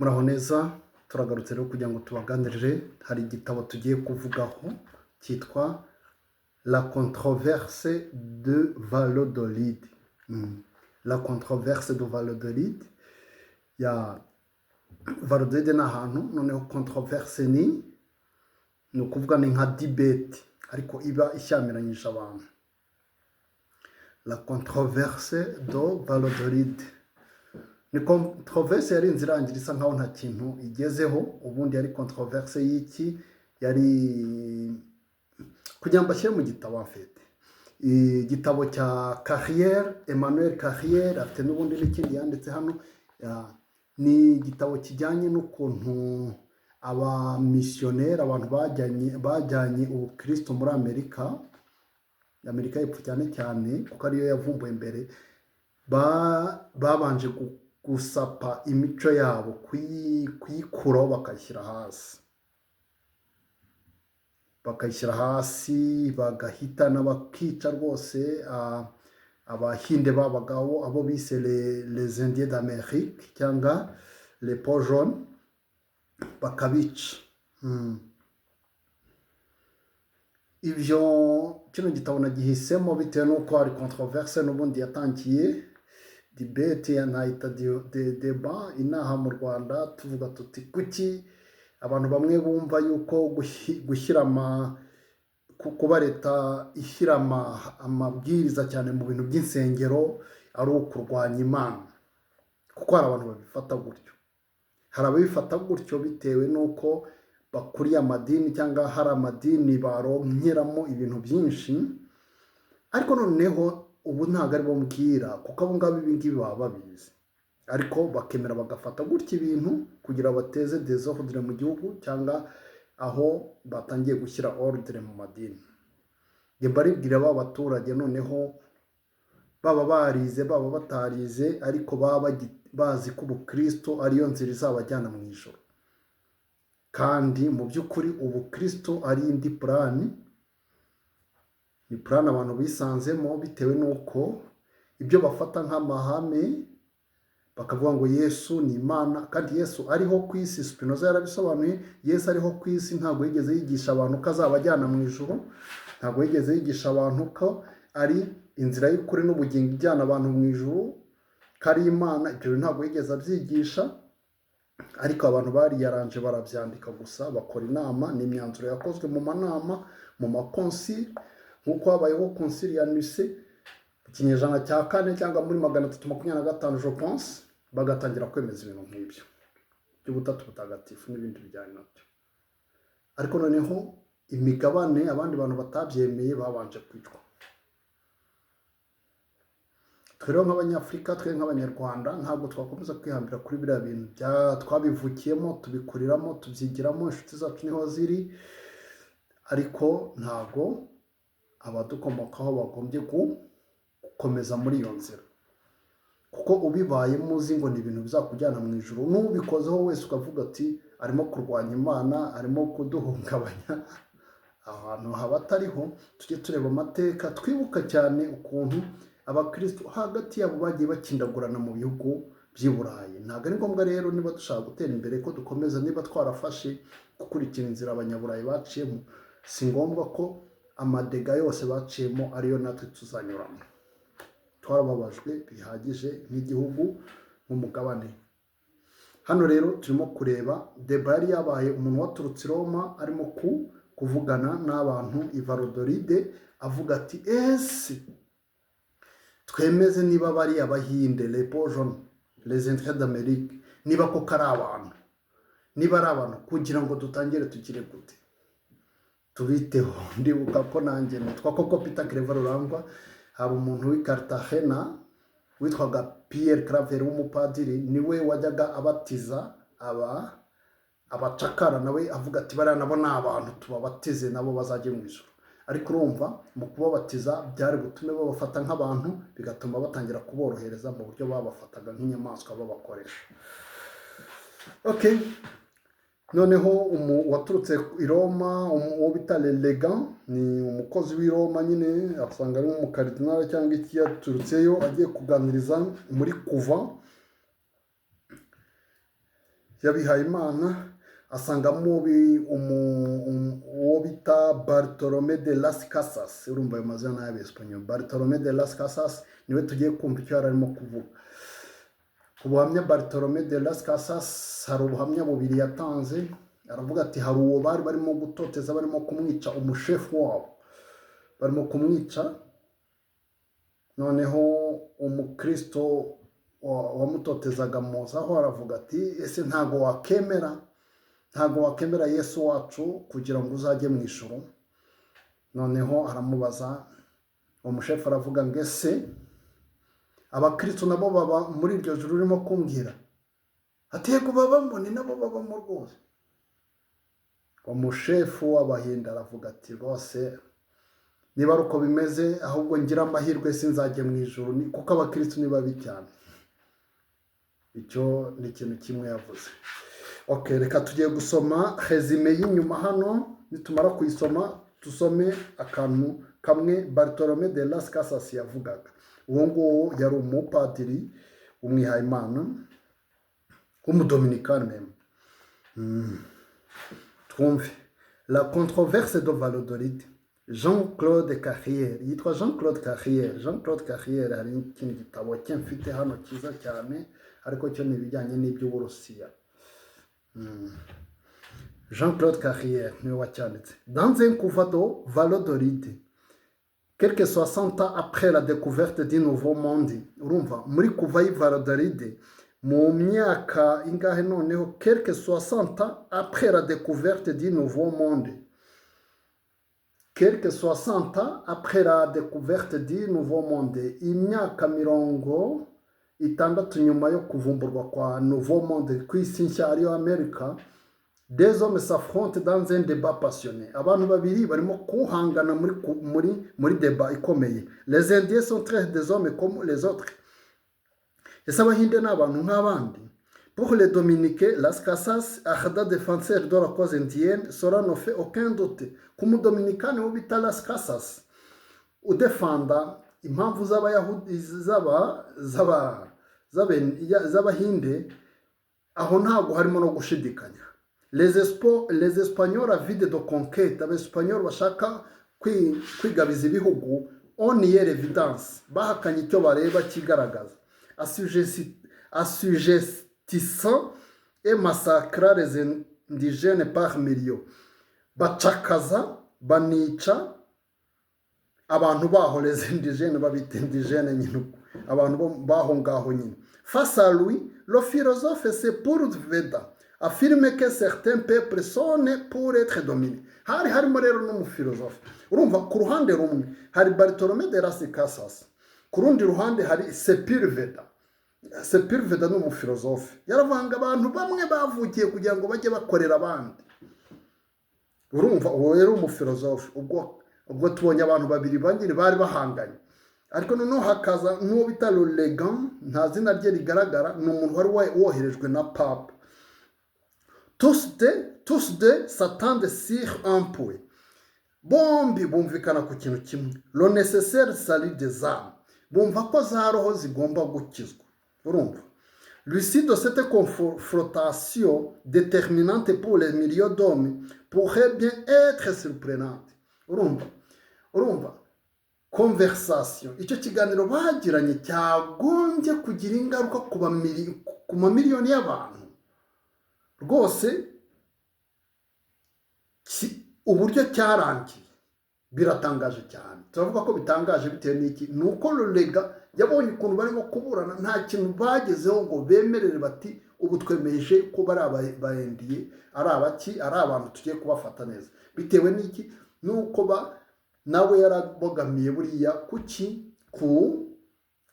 Muraho neza, turagarutse rero kugira ngo tubaganirire. Hari igitabo tugiye kuvugaho cyitwa La controverse de Valladolid. La controverse de Valladolid ya Valladolid ni ahantu. Noneho controverse ni ukuvuga ni nka debate, ariko iba ishyamiranyije abantu. La controverse de Valladolid ni controverse yarinze irangira isa nkaho nta kintu igezeho. Ubundi yari controverse y'iki? Yari kugira ngo bashyire mu gitabo, afite igitabo cya Carrière, Emmanuel Carrière, afite n'ubundi n'ikindi yanditse hano. Ni igitabo kijyanye n'ukuntu abamisiyoneri, abantu bajyanye ubukristo muri Amerika, Amerika y'Epfo cyane cyane, kuko ariyo yavumbuwe mbere, babanje gusapa imico yabo, kuyikuraho, bakayishyira hasi, bakayishyira hasi, bagahitana, bakica rwose Abahinde babagaho, abo bise les Indiens d'Amérique cyangwa les peaux jaunes, bakabica. Ibyo kino gitabo nagihisemo bitewe n'uko hari controverse n'ubundi yatangiye, debate, nayita débat, inaha mu Rwanda, tuvuga tuti: kuki abantu bamwe bumva yuko gushyira ama kuba leta ishyira amabwiriza cyane mu bintu by'insengero ari ukurwanya Imana? Kuko hari abantu babifata gutyo, hari ababifata gutyo bitewe n'uko bakuriye amadini cyangwa hari amadini baronkeramo ibintu byinshi. Ariko noneho ubu ntabwo ari bo mbwira, kuko abo ngabo ibi ngibi baba babizi, ariko bakemera bagafata gutya ibintu kugira bateze désordre mu gihugu, cyangwa aho batangiye gushyira ordre mu madini. Njye mbaribwira ba baturage noneho, baba barize, baba batarize, ariko baba bazi ko ubukristo ariyo nzira izabajyana mu ijoro, kandi mu by'ukuri ubukristo ari indi plan, ni plan abantu bisanzemo bitewe n'uko ibyo bafata nk'amahame, bakavuga ngo Yesu ni Imana, kandi Yesu ariho ku isi. Spinoza yarabisobanuye. Yesu ariho ku isi ntabwo yigeze yigisha abantu ko azabajyana mu ijoro, ntabwo yigeze yigisha abantu ko ari inzira y'ukuri n'ubugingo ijyana abantu mu ijoro, ko ari Imana. Ibyo bintu ntabwo yigeze abyigisha, ariko abantu bariyaranje barabyandika gusa, bakora inama. Ni imyanzuro yakozwe mu manama, mu ma concile, nk'uko habayeho concile ya Nicée mu kinyejana cya kane cyangwa muri 325, je pense, bagatangira kwemeza ibintu nk'ibyo by'Ubutatu Butagatifu n'ibindi bijyanye nabyo. Ariko noneho imigabane, abandi bantu batabyemeye babanje kwicwa. Twe rero nk'Abanyafurika, twe nk'Abanyarwanda, ntabwo twakomeza kwihambira kuri biriya bintu twabivukiyemo, tubikuriramo, tubyigiramo, inshuti zacu niho ziri, ariko ntabwo abadukomokaho bagombye gukomeza muri iyo nzira, kuko ubibayemo uzi ngo ni ibintu bizakujyana mu ijoro, n'ubikozeho wese ukavuga ati: arimo kurwanya Imana, arimo kuduhungabanya. Ahantu haba atariho. Tujye tureba amateka, twibuka cyane ukuntu abakristo hagati yabo bagiye bakindagurana mu bihugu by'i Burayi. Ntabwo ari ngombwa rero, niba dushaka gutera imbere, ko dukomeza, niba twarafashe gukurikira inzira Abanyaburayi baciyemo, si ngombwa ko ama dégâts yose baciyemo ariyo natwe tuzanyuramo. Twarababajwe bihagije nk'igihugu, nk'umugabane. Hano rero turimo kureba débat yari yabaye, umuntu waturutse i Roma arimo kuvugana n'abantu i Valladolid, avuga ati: ese twemeze niba bari Abahinde, les peaux jaunes, les Indiens d'Amérique, niba koko ari abantu, niba ari abantu, kugira ngo dutangire tugire gute, tubiteho? Ndibuka ko nanjye nitwa koko Peter Claver Rurangwa. Hari umuntu w'i Cartagena witwaga Pierre Claver w'umupadiri, niwe wajyaga abatiza aba abacakara, nawe avuga ati: bariya nabo ni abantu, tubabatize nabo bazajye mu ijoro. Ariko urumva, mu kubabatiza byari butume babafata nk'abantu, bigatuma batangira kuborohereza mu buryo babafataga nk'inyamaswa babakoresha. Okay, noneho waturutse i Roma, uwo bita légat, ni umukozi w'i Roma nyine, asanga ari nk'umukaridinali cyangwa iki, yaturutseyo agiye kuganiriza muri couvent. y'abihayimana, asangamo uwo bita Bartolome de las Casas. Urumva ayo mazina y'Abesipanyoli. Bartolome de las Casas niwe tugiye kumva icyo yari arimo kuvuga. Ku buhamya Bartolome de las Casas, hari ubuhamya bubiri yatanze. Aravuga ati hari uwo bari barimo gutoteza, barimo kumwica, umushefu wabo barimo kumwica. Noneho umukristo wamutotezaga muzaho, aravuga ati: "Ese ntago wakemera Yesu wacu kugira ngo uzajye mu ijuru?" Noneho aramubaza, uwo mushefu aravuga ngo: "Ese abakristo nabo baba muri iryo juru urimo kumbwira?" Ati: "Yego, babamo, ni nabo babamo rwose." Umushefu w'Abahinda aravuga ati: "Rwose niba ari uko bimeze, ahubwo ngira amahirwe sinzajye mu ijuru, kuko abakristo ni babi cyane." Icyo ni ikintu kimwe yavuze. Ok, reka tugiye gusoma résumé y'inyuma hano. Nitumara kuyisoma, dusome akantu kamwe Bartolome de las Casas yavugaga. Uwo nguwo yari umupadiri w'umwihayimana w'umudominikani même. Twumve La controverse de Valladolid, Jean-Claude Carrière. Yitwa Jean-Claude Carrière. Jean-Claude Carrière, hari ikindi gitabo cye mfite hano cyiza cyane, ariko cyo ni ibijyanye n'iby'Uburusiya. Jean-Claude Carrière niwe wacyanditse. Dans un couvent de Valladolid, quelque 60 ans après la découverte du Nouveau Monde. Urumva, muri couvent y'i Valladolid, mu myaka ingahe noneho? Quelque 60 ans après la découverte du Nouveau Monde, quelque 60 ans après la découverte du Nouveau Monde, imyaka 60 nyuma yo kuvumburwa kwa Nouveau Monde, ku isi nshya ariyo Amerika, des hommes s'affrontent dans un débat passionné. Abantu babiri barimo kuhangana muri débat ikomeye. Les Indiens sont très des hommes comme les autres? Ese Abahinde ni abantu nk'abandi? Pour les Dominicains, Las Casas, ardent défenseur de la cause indienne, cela ne fait aucun doute. Ku Mudominikani wo bita Las Casas, udefanda impamvu z'Abayahudi, z'Abahinde, aho ntabwo harimo no gushidikanya. Les Espagnols avides de conquête, Abespanyol bashaka kwigabiza ibihugu, ont nié l'évidence, bahakanye icyo bareba kigaragaza, assujettissant et massacrant les indigènes par millions, bacakaza banica abantu baho. Les indigènes, babita indigènes nyine ubwo, abantu bo baho ngaho nyine. Face à lui, le philosophe Sepulveda affirme que certains peuples sont nés pour être dominés. Hari harimo rero n'umufilozofe. Urumva, ku ruhande rumwe hari Bartolome de las Casas, ku rundi ruhande hari Sepulveda. Sepulveda ni umufilozofe, yaravanga abantu bamwe bavukiye kugira ngo bajye bakorera abandi. Urumva, uwo rero umufilozofe. Ubwo tubonye abantu babiri bangiri bari bahanganye, ariko noneho hakaza n'uwo bita le légat, nta zina rye rigaragara, ni umuntu wari woherejwe na papa. Tous deux s'entendent sur un point, bombi bumvikana ku kintu kimwe: le nécessaire salut des âmes. Bumva ko za roho zigomba gukizwa. Urumva, l'issue de cette confrontation déterminante pour les millions d'hommes pourrait bien être surprenante. Urumva conversation, icyo kiganiro bagiranye cyagombye kugira ingaruka ku mamiliyoni y'abantu rwose. Uburyo cyarangiye biratangaje cyane. Turavuga ko bitangaje bitewe n'iki? Ni uko le légat yabonye ukuntu barimo kuburana, nta kintu bagezeho ngo bemerere bati: "Ubu twemeje ko bari abayendiye, ari abaki, ari abantu tugiye kubafata neza." Bitewe n'iki? Ni uko ba nawe yarabogamiye buriya kuki ku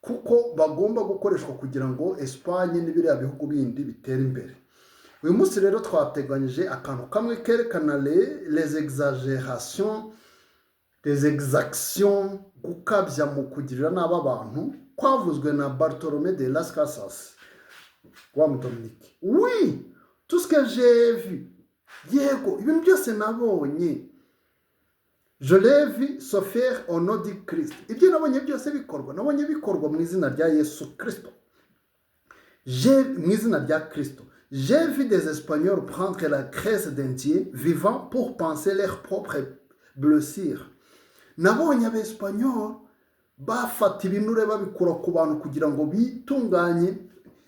kuko bagomba gukoreshwa kugira ngo Esipanye n'ibiriya bihugu bindi bitere imbere. Uyu munsi rero twateganyije akantu kamwe kerekana les exagérations, les exactions, gukabya mu kugirira nabi abantu kwavuzwe na Bartolome de las Casas wa Mudominike. Oui, tout ce que j'ai vu, yego, ibintu byose nabonye, je l'ai vu se faire au nom du Christ. Ibyo nabonye byose bikorwa, nabonye bikorwa mu izina rya Yesu Kristo, mu izina rya Kristo. J'ai vu des Espagnols prendre la graisse d'Indiens vivants pour panser leurs propres blessures. Nabonye Abespanyol bafata ibinure babikura ku bantu kugira ngo bitunganye,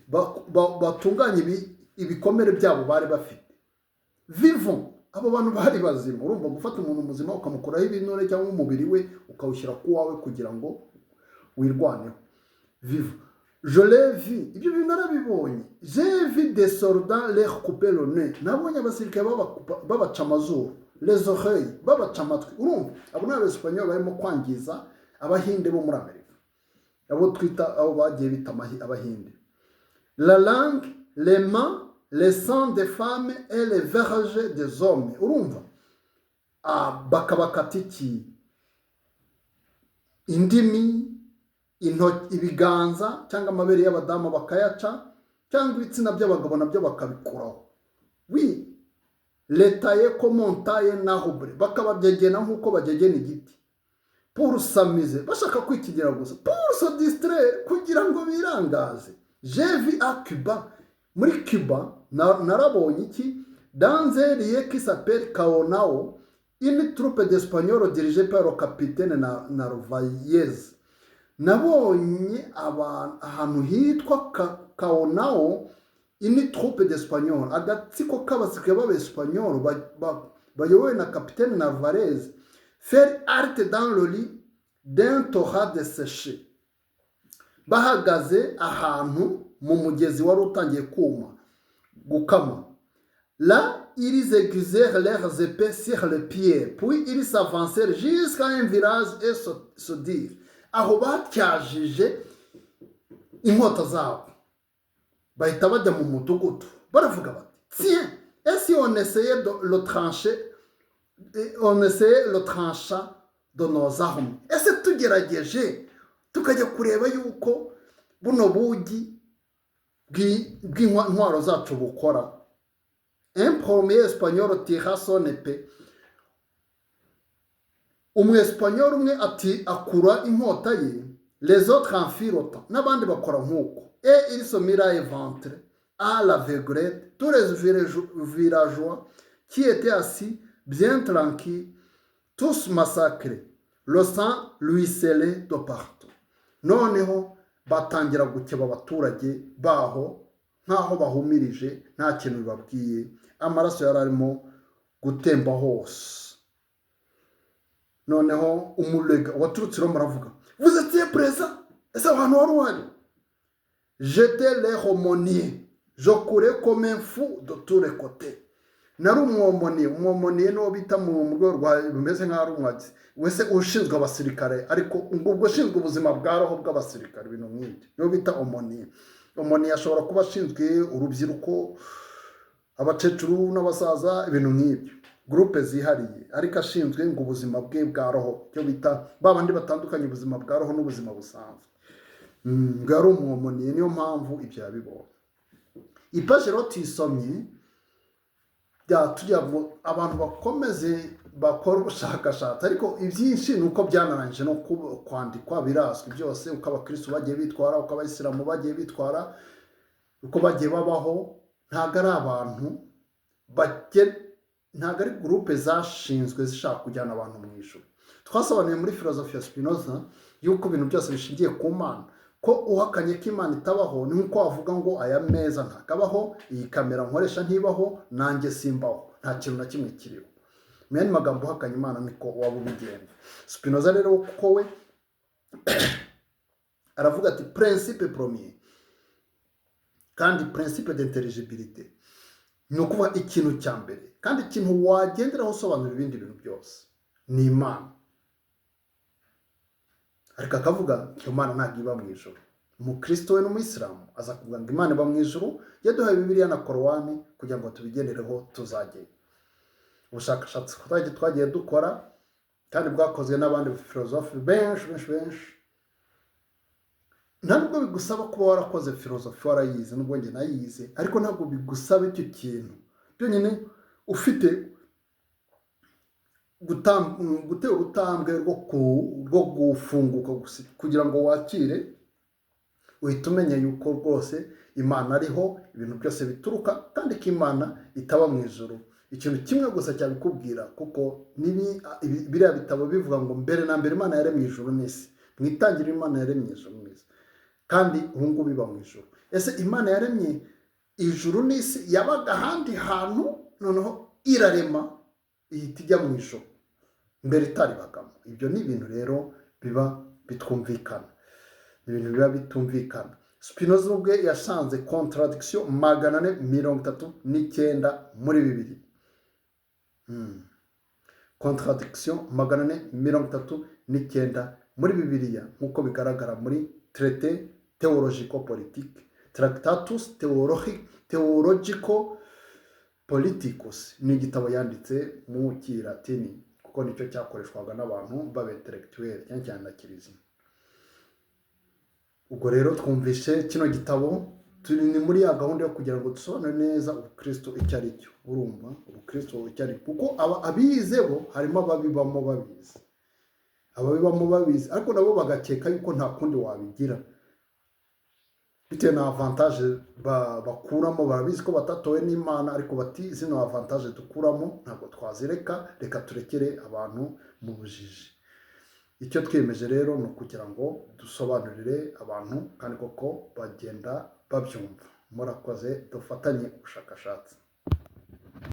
batunganye ibikomere byabo bari bafite. Vivants, abo bantu bari bazima. Urumva, gufata umuntu muzima ukamukuraho ibinure cyangwa umubiri we ukawushyira ku wawe kugira ngo wirwaneho. Vivants, je l'ai vu, ibyo bintu narabibonye. J'ai vu des soldats leur couper le nez, nabonye abasirikare babaca amazuru, les oreilles, babaca amatwi. Urumva, abo ni Abesipanyoli barimo kwangiza Abahinde bo muri Amerika, abo twita, abo bagiye bita Abahinde. La langue, les mains, les seins des femmes et les verges des hommes. Urumva, bakabakata iki? Indimi, intoki, ibiganza cyangwa amabere y'abadamu bakayaca, cyangwa ibitsina by'abagabo nabyo bakabikuraho. Oui, les tailler comme on taille un arbre, bakabagegena nk'uko bagegena igiti. Pour s'amuser, bashaka kwikigira gusa. Pour se distraire, kugira ngo birangaze. J'ai vu à Cuba, muri Cuba narabonye iki? Dans un lieu qui s'appelle Caonao, une troupe d'Espagnols dirigée par le capitaine Narvaez. Nabonye abantu ahantu hitwa Caonao, une troupe d'Espagnols, agatsiko k'abasirikare b'Abespanyol bayobowe na capitaine Narvaez, faire halte dans le lit d'un torrent desséché, bahagaze ahantu mu mugezi wari utangiye kuma, gukama. Là, ils aiguisèrent leurs épées sur les pierres, puis ils s'avancèrent jusqu'à un village et se dirent, aho batyajije inkota zabo bahita bajya mu mudugudu, baravuga bati: "Tiens, et si on essayait de le trancher, on essayait le tranchant de nos armes? Ese tugerageje tukajya kureba yuko buno bugi bw'intwaro zacu bukora?" Un premier Espagnol tira son épée, Umwespanyol umwe ati akura inkota ye. Les autres en firent autant, n'abandi bakora nk'uko. Et ils se mirent à éventrer à l'aveuglette tous les villageois qui étaient assis bien tranquilles, tous massacrés. Le sang ruisselait de partout. Noneho batangira gukeba abaturage baho nk'aho bahumirije, nta kintu bibabwiye. Amaraso yari arimo gutemba hose. Noneho umulega waturutse i Roma aravuga: "Vous étiez présent? Ese aho hantu wari uhari?" "J'étais leur aumônier. Je courais comme un fou de tous les côtés." Nari umwomoniye. Umwomoniye niwo bita mu rwego rwa bimeze nk'aho ari umwagisi wese ushinzwe abasirikare, ariko ubwo ushinzwe ubuzima bwa roho bw'abasirikare, ibintu nk'ibyo, niwo bita aumônier. Aumônier ashobora kuba ashinzwe urubyiruko, abakecuru n'abasaza, ibintu nk'ibyo, groupe zihariye, ariko ashinzwe ngo ubuzima bwe bwa roho, icyo bita ba bandi batandukanye ubuzima bwa roho n'ubuzima busanzwe. Ngo yari umwomoniye, niyo mpamvu ibyo yabibonye. Ipaji rero tuyisomye tugira ngo abantu bakomeze bakore ubushakashatsi, ariko ibyinshi ni uko byanarangije no kwandikwa, birazwi byose, uko Abakirisitu bagiye bitwara, uko Abayisilamu bagiye bitwara, uko bagiye babaho. Ntabwo ari abantu, ntabwo ari groupe zashinzwe zishaka kujyana abantu mu ijuru. Twasobanuye muri filozofi ya Spinoza yuko ibintu byose bishingiye ku Mana, ko uhakanye ko Imana itabaho ni nk'uko wavuga ngo aya meza ntakabaho, iyi kamera nkoresha ntibaho, nanjye simbaho, nta kintu na kimwe kiriho. Mu yandi magambo, uhakanye Imana niko waba ubigenda. Spinoza rero kuko we aravuga ati principe premier kandi principe d'intelligibilité, ni ukuvuga ikintu cya mbere kandi ikintu wagenderaho usobanura ibindi bintu byose ni Imana. Ariko akavuga iyo Mana ntabwo iba mu ijuru. Umukristo we n'Umuyisilamu aza kuvuga ngo Imana iba mu ijuru, yaduhaye Bibiliya na Korowani kugira ngo tubigendereho tuzajyayo. Ubushakashatsi twagiye dukora kandi bwakozwe n'abandi filozofi benshi benshi benshi. Nta nubwo bigusaba kuba warakoze filozofi, warayize, nubwo njye nayize, ariko ntabwo bigusaba icyo kintu byonyine. Ufite gutera urutambwe rwo gufunguka kugira ngo wakire, uhita umenya yuko rwose Imana ariho ibintu byose bituruka, kandi ko Imana itaba mu ijuru. Ikintu kimwe gusa cyabikubwira, kuko biriya bitabo bivuga ngo mbere na mbere Imana yaremye ijuru n'isi, mu itangiriro Imana yaremye ijuru n'isi, kandi ubu ngubu iba mu ijuru. Ese Imana yaremye ijuru n'isi yabaga ahandi hantu, noneho irarema ihita ijya mu ijuru, mbere itaribagamo? Ibyo ni ibintu rero biba bitwumvikana, ni ibintu biba bitumvikana. Spinoza ubwe yasanze contradiction 439 muri Bibiliya. Contradiction 439 muri Bibiliya, nk'uko bigaragara muri traité théologico politique, Tractatus Theologico Politicus. Ni igitabo yanditse mu Kilatini, kuko nicyo cyakoreshwaga n'abantu b'aba intellectuel, cyane cyane na kiliziya. Ubwo rero twumvishe kino gitabo, turi ni muri ya gahunda yo kugira ngo dusobanure neza ubukristo icyo ari cyo. Urumva ubukristo icyo ari cyo, kuko abize bo harimo ababibamo babizi, ababibamo babizi, ariko nabo bagakeka yuko nta kundi wabigira bitewe na avantage bakuramo. Barabizi ko batatowe n'Imana, ariko bati zino avantage dukuramo ntabwo twazireka, reka turekere abantu mu bujiji. Icyo twiyemeje rero ni ukugira ngo dusobanurire abantu, kandi koko bagenda babyumva. Murakoze, dufatanye ubushakashatsi.